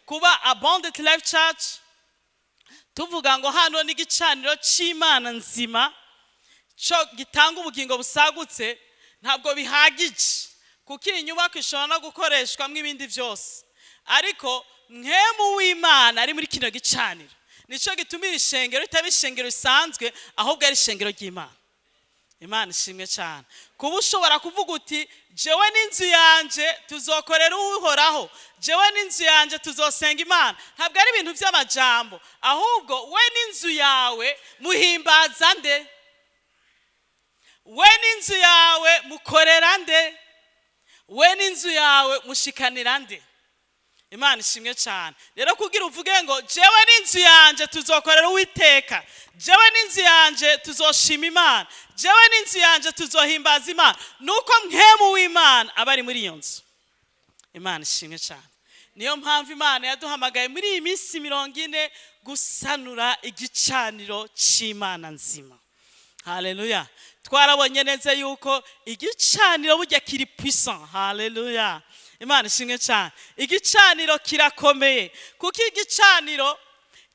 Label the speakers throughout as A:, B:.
A: Kuba Abundant Life Church tuvuga ngo hano ni igicaniro cy'Imana nzima cyo gitanga ubugingo busagutse, ntabwo bihagije, kuko iyi nyubako ishobora no gukoreshwamo ibindi byose, ariko Mpwemu w'Imana ari muri kino gicaniro. Nicyo gituma iri shengero ritaba ishengero risanzwe, ahubwo ari ishengero ry'Imana. Imana ishimwe cyane. Kuba ushobora kuvuga uti: "Jewe n'inzu yanjye tuzokorera Uhoraho, jewe n'inzu yanjye tuzosenga Imana", ntabwo ari ibintu by'amajambo, ahubwo we n'inzu yawe muhimbaza nde? We n'inzu yawe mukorera nde? We n'inzu yawe mushikanira nde? Imana ishimwe cyane. Rero kugira uvuge ngo: "Jewe n'inzu yanjye tuzokorera Uwiteka, jewe n'inzu yanjye tuzoshima Imana, jewe n'inzu yanjye tuzohimbaza Imana", nuko Mpwemu w'Imana aba ari muri iyo nzu. Imana ishimwe cyane. Niyo mpamvu Imana yaduhamagaye muri iyi minsi 40 gusanura igicaniro cy'Imana nzima. Haleluya! Twarabonye neza yuko igicaniro burya kiri puissant. Haleluya! Imana ishimwe cyane. Igicaniro kirakomeye, kuko igicaniro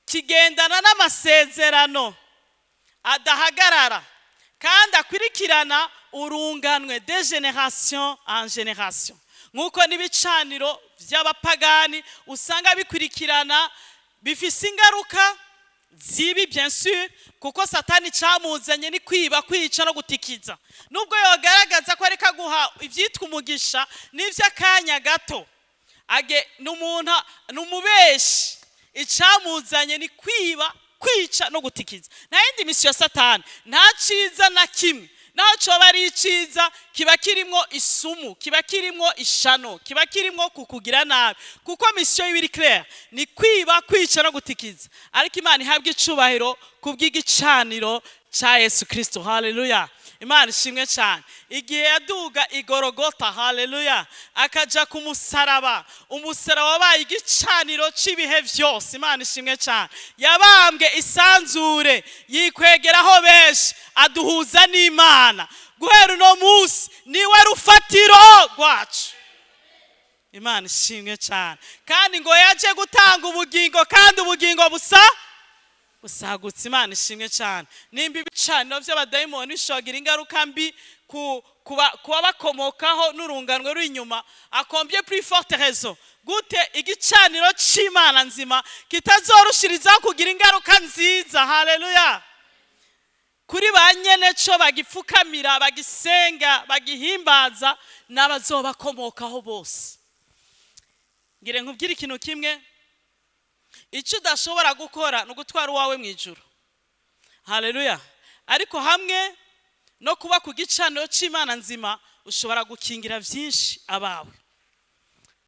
A: kigendana n'amasezerano adahagarara kandi akurikirana urunganwe, de génération en génération, nk'uko n'ibicaniro by'abapagani usanga bikurikirana, bifise ingaruka zibi, bien sûr, kuko Satani camuzanye ni kwiba, kwica no gutikiza. Nubwo yogaragaza ko ariko aguha ibyitwa umugisha n'iby'akanya gato, age ni umuntu, ni umubeshi. Icamuzanye ni kwiba, kwica no gutikiza. Nta yindi mission ya Satani, nta ciza na kimwe. Naho coba ari iciza, kiba kirimwo isumu, kiba kirimwo ishano, kiba kirimwo kukugira nabi, kuko mission yiwe iri claire, ni kwiba, kwica no gutikiza. Ariko Imana ihabwa icubahiro kubw'igicaniro ca Yesu Kristo. Haleluya! Imana ishimwe cyane. Igihe yaduga igorogota, haleluya, akaja ku musaraba, umusaraba wabaye igicaniro cy'ibihe byose. Imana ishimwe cyane. Yabambwe isanzure, yikwegeraho benshi, aduhuza n'Imana. Guhera uno munsi niwe rufatiro rwacu. Imana ishimwe cyane. Kandi ngo yaje gutanga ubugingo, kandi ubugingo busa busagutse. Imana ishimwe cyane. Nimba ibicaniro by'abadayimoni bishobora ingaruka mbi kuba bakomokaho n'urunganwe ruri inyuma, à combien plus forte raison gute igicaniro cy'Imana nzima kitazorushirizaho kugira ingaruka nziza, haleluya, kuri ba nyene co bagipfukamira, bagisenga, bagihimbaza n'abazobakomokaho bose? Ngire nkubwire ikintu kimwe: icyo udashobora gukora ni ugutwara uwawe mu ijuru, haleluya, ariko hamwe no kuba ku gicaniro cy'Imana nzima ushobora gukingira byinshi abawe.